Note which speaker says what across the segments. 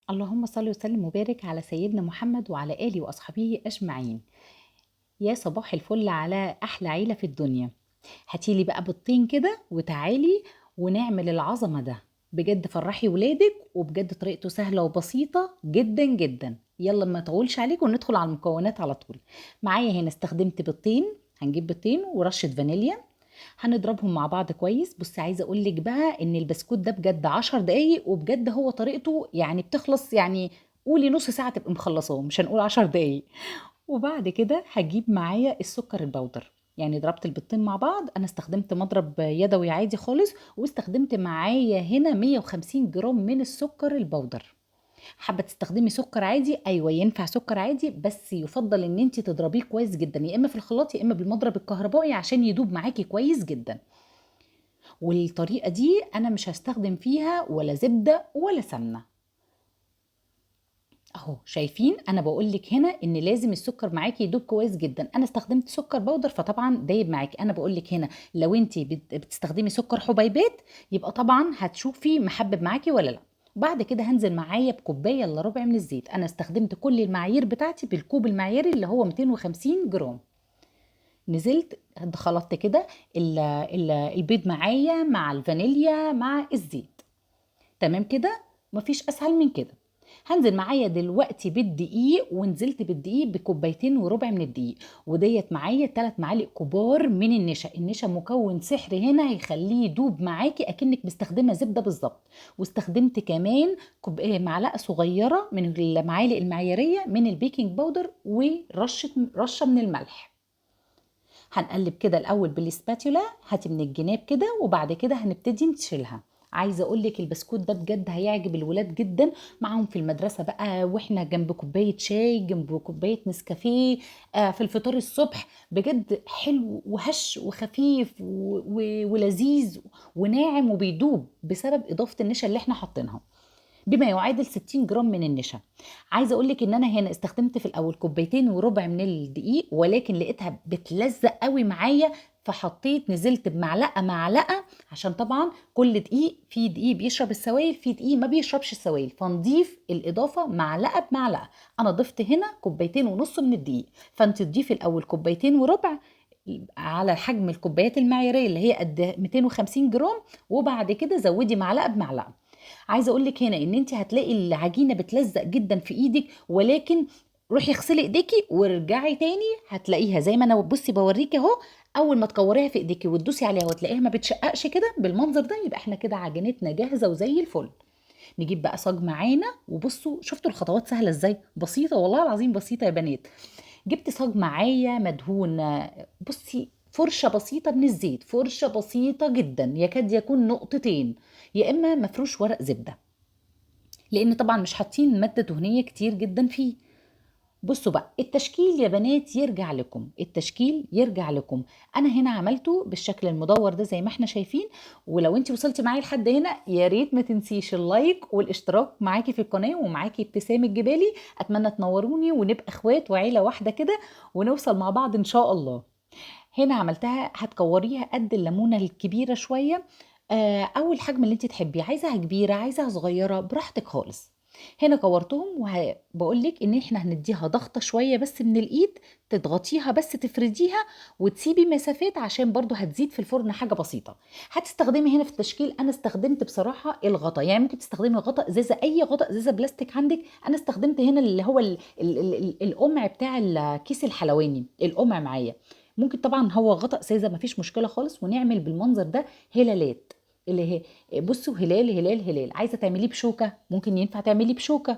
Speaker 1: اللهم صل وسلم وبارك على سيدنا محمد وعلى آله وأصحابه أجمعين. يا صباح الفل على أحلى عيلة في الدنيا. هاتيلي بقى بيضتين كده وتعالي ونعمل العظمة ده. بجد فرحي ولادك، وبجد طريقته سهلة وبسيطة جدا جدا. يلا ما اطولش عليكم وندخل على المكونات على طول. معايا هنا استخدمت بيضتين، هنجيب بيضتين ورشة فانيليا، هنضربهم مع بعض كويس. بصي عايزه اقول لك بقى ان البسكوت ده بجد 10 دقايق، وبجد هو طريقته بتخلص، قولي نص ساعة تبقي مخلصاه، مش هنقول 10 دقايق. وبعد كده هجيب معايا السكر البودر، ضربت البيضتين مع بعض، انا استخدمت مضرب يدوي عادي خالص، واستخدمت معايا هنا 150 جرام من السكر البودر. حابة تستخدمي سكر عادي؟ ايوه ينفع سكر عادي، بس يفضل ان انت تضربيه كويس جدا، يا اما في الخلاط يا اما بالمضرب الكهربائي عشان يدوب معاكي كويس جدا. والطريقة دي انا مش هستخدم فيها ولا زبدة ولا سمنه. اهو شايفين انا بقول لك هنا ان لازم السكر معاكي يدوب كويس جدا. انا استخدمت سكر بودر فطبعا دايب معاكي. انا بقول لك هنا لو انت بتستخدمي سكر حبيبات يبقى طبعا هتشوفي محبب معاكي ولا لا. بعد كده هنزل معايا بكوبايه الا ربع من الزيت. انا استخدمت كل المعايير بتاعتي بالكوب المعياري اللي هو 250 جرام. نزلت خلطت كده البيض معايا مع الفانيليا مع الزيت، تمام كده، مفيش اسهل من كده. هنزل معايا دلوقتي بالدقيق، ونزلت بالدقيق بكوبايتين وربع من الدقيق، وديت معايا 3 معالق كبار من النشا. النشا مكون سحري هنا، هيخليه يدوب معاكي اكنك مستخدمة زبدة بالظبط. واستخدمت كمان معلقه صغيرة من المعالق المعياريه من البيكنج باودر، ورشه رشه من الملح. هنقلب كده الاول بال spatula، هاتي من الجناب كده، وبعد كده هنبتدي نشيلها. عايزه اقول لك البسكوت ده بجد هيعجب الولاد جدا، معاهم في المدرسة بقى، واحنا جنب كوباية شاي، جنب كوباية نسكافيه، في الفطار الصبح. بجد حلو وهش وخفيف ولذيذ وناعم وبيدوب بسبب اضافه النشا اللي احنا حاطينها، بما يعادل 60 جرام من النشا. عايزه اقول لك ان انا هنا استخدمت في الاول كوبايتين وربع من الدقيق، ولكن لقيتها بتلزق قوي معايا، فحطيت نزلت بمعلقه معلقه، عشان طبعا كل دقيق في دقيق بيشرب السوائل، في دقيق ما بيشربش السوائل، فنضيف الاضافة معلقه بمعلقه. انا ضفت هنا كوبايتين ونص من الدقيق، فانت تضيفي الاول كوبايتين وربع على حجم الكوبايات المعياريه اللي هي قد 250 جرام، وبعد كده زودي معلقه بمعلقه. عايزه اقول لك هنا ان انت هتلاقي العجينة بتلزق جدا في ايدك، ولكن روحي اغسلي ايديكي وارجعي تاني هتلاقيها زي ما انا بصي بوريكي اهو. اول ما تكوريها في ايديكي وتدوسي عليها وتلاقيها ما بتشققش كده بالمنظر ده، يبقى احنا كده عجينتنا جاهزة وزي الفل. نجيب بقى صاج معانا، وبصوا شفتوا الخطوات سهلة ازاي، بسيطة والله العظيم بسيطة يا بنات. جبت صاج معايا مدهون، بصي فرشه بسيطة من الزيت، فرشه بسيطة جدا يكاد يكون نقطتين، يا اما مفروش ورق زبدة، لان طبعا مش حاطين مادة دهنية كتير جدا فيه. بصوا بقى التشكيل يا بنات يرجع لكم، التشكيل يرجع لكم. انا هنا عملته بالشكل المدور ده زي ما احنا شايفين. ولو انت وصلتي معايا لحد هنا يا ريت ما تنسيش ال like والاشتراك معاكي في القناة، ومعاكي ابتسام الجبالي. اتمنى تنوروني ونبقى اخوات وعيلة واحدة كده، ونوصل مع بعض ان شاء الله. هنا عملتها هتكوريها قد الليمونه الكبيرة شوية، او الحجم اللي انت تحبيه، عايزاها كبيرة عايزاها صغيرة براحتك خالص. هنا كورتهم، وبقول لك ان احنا هنديها ضغطه شوية بس من الايد، تضغطيها بس تفرديها وتسيبي مسافات عشان برضو هتزيد في الفرن حاجة بسيطة. هتستخدمي هنا في التشكيل، انا استخدمت بصراحة الغطا، ممكن تستخدمي غطا ازازة، اي غطا ازازة بلاستيك عندك. انا استخدمت هنا اللي هو القمع بتاع الكيس الحلواني، القمع معايا، ممكن طبعا هو غطا ازازة مفيش مشكلة خالص. ونعمل بالمنظر ده هلالات، اللي هي بصوا هلال هلال هلال. عايزه تعمليه بشوكة ممكن ينفع تعمليه بشوكة،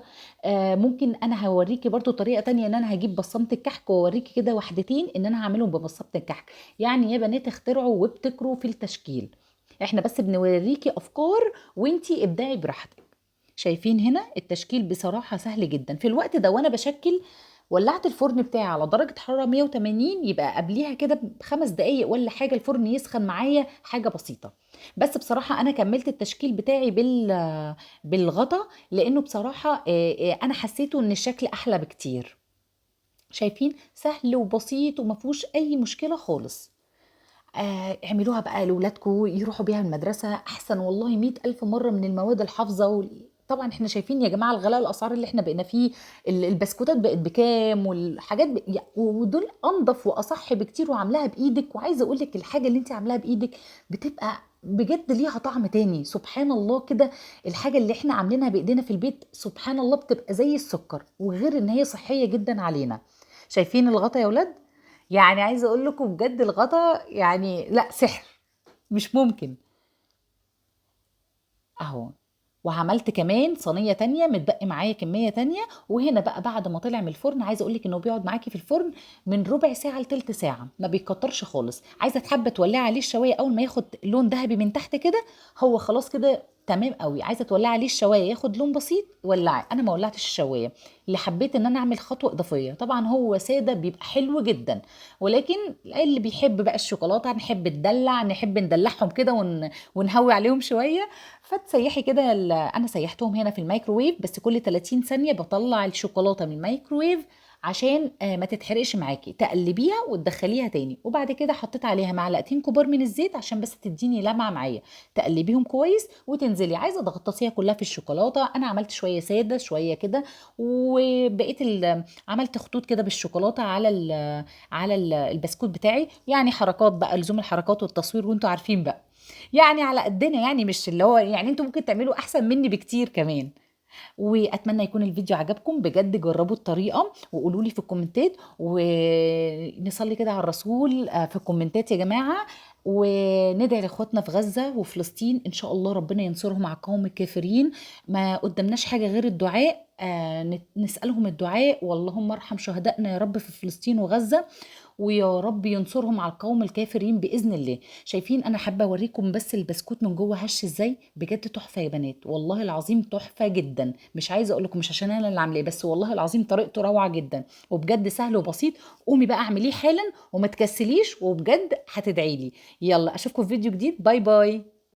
Speaker 1: ممكن انا هوريكي برضو طريقه تانية ان انا هجيب بصمة الكحك واوريكي كده واحدتين ان انا هعملهم ببصمه الكحك. يا بنات اخترعوا وابتكروا في التشكيل، احنا بس بنوريكي افكار وانتي ابدعي براحتك. شايفين هنا التشكيل بصراحة سهل جدا. في الوقت ده وانا بشكل ولعت الفرن بتاعي على درجة حرارة 180، يبقى قبليها كده ب5 دقايق ولا حاجة الفرن يسخن معايا حاجة بسيطة. بس بصراحة أنا كملت التشكيل بتاعي بالغطا، لأنه بصراحة، أنا حسيته إن الشكل أحلى بكتير. شايفين سهل وبسيط وما فيهوش أي مشكلة خالص. اعملوها بقى لولادكم يروحوا بيها المدرسة، أحسن والله 100,000 مرة من المواد الحافظة طبعا احنا شايفين يا جماعة الغلاء، الاسعار اللي احنا بقينا فيه، البسكوتات بقت بكام والحاجات ودول انضف واصح بكتير وعاملاها بايدك. وعايزه اقول لك الحاجة اللي انت عاملاها بايدك بتبقى بجد ليها طعم تاني، سبحان الله كده. الحاجة اللي احنا عاملينها بايدينا في البيت سبحان الله بتبقى زي السكر، وغير ان هي صحية جدا علينا. شايفين الغطا يا ولاد؟ يعني عايزه اقول لكم بجد الغطا يعني لا سحر، مش ممكن اهو. وعملت كمان صينية تانية متبقي معايا كمية تانية. وهنا بقى بعد ما طلع من الفرن، عايزه اقول لك انه بيقعد معاكي في الفرن من ربع ساعة لتلت ساعة، ما بيكترش خالص. عايزه تحبه تولعي عليه الشوايه اول ما ياخد لون ذهبي من تحت كده، هو خلاص كده تمام قوي. عايزه تولعي عليه الشوايه ياخد لون بسيط، ولعي. انا ما ولعتش الشوايه، اللي حبيت ان انا اعمل خطوة اضافية. طبعا هو ساده بيبقى حلو جدا، ولكن اللي بيحب بقى الشوكولاتة نحب ندلع، نحب ندلعهم كده ونهوي عليهم شوية. فتسيحي كده انا سيحتهم هنا في الميكروويف، بس كل 30 ثانية بطلع الشوكولاتة من الميكروويف عشان ما تتحرقش معاكي. تقلبيها وتدخليها تاني، وبعد كده حطيت عليها معلقتين كبار من الزيت عشان بس تديني لمعة معايا. تقلبيهم كويس وتنزلي. عايزه تغطسيها كلها في الشوكولاتة، انا عملت شوية ساده شوية كده، وبقيت عملت خطوط كده بالشوكولاته على البسكوت بتاعي. يعني حركات بقى، لزوم الحركات والتصوير وانتوا عارفين بقى، يعني على قدنا، يعني مش اللي هو يعني انتوا ممكن تعملوا احسن مني بكتير كمان. واتمنى يكون الفيديو عجبكم بجد، جربوا الطريقة وقولوا لي في الكومنتات، ونصلي كده على الرسول في الكومنتات يا جماعة، وندعي لاخواتنا في غزة وفلسطين ان شاء الله ربنا ينصرهم على القوم الكافرين. ما قدامناش حاجة غير الدعاء، نسالهم الدعاء، واللهم ارحم شهدائنا يا رب في فلسطين وغزة، ويا رب ينصرهم على القوم الكافرين باذن الله. شايفين انا حابة اوريكم بس البسكوت من جوه هش ازاي، بجد تحفة يا بنات، والله العظيم تحفة جدا. مش عايزه اقول لكم مش عشان انا اللي عاملاه، بس والله العظيم طريقته روعه جدا، وبجد سهل وبسيط. قومي بقى اعمليه حالا وما تكسليش، وبجد هتدعي لي. يلا اشوفكم في فيديو جديد، bye bye.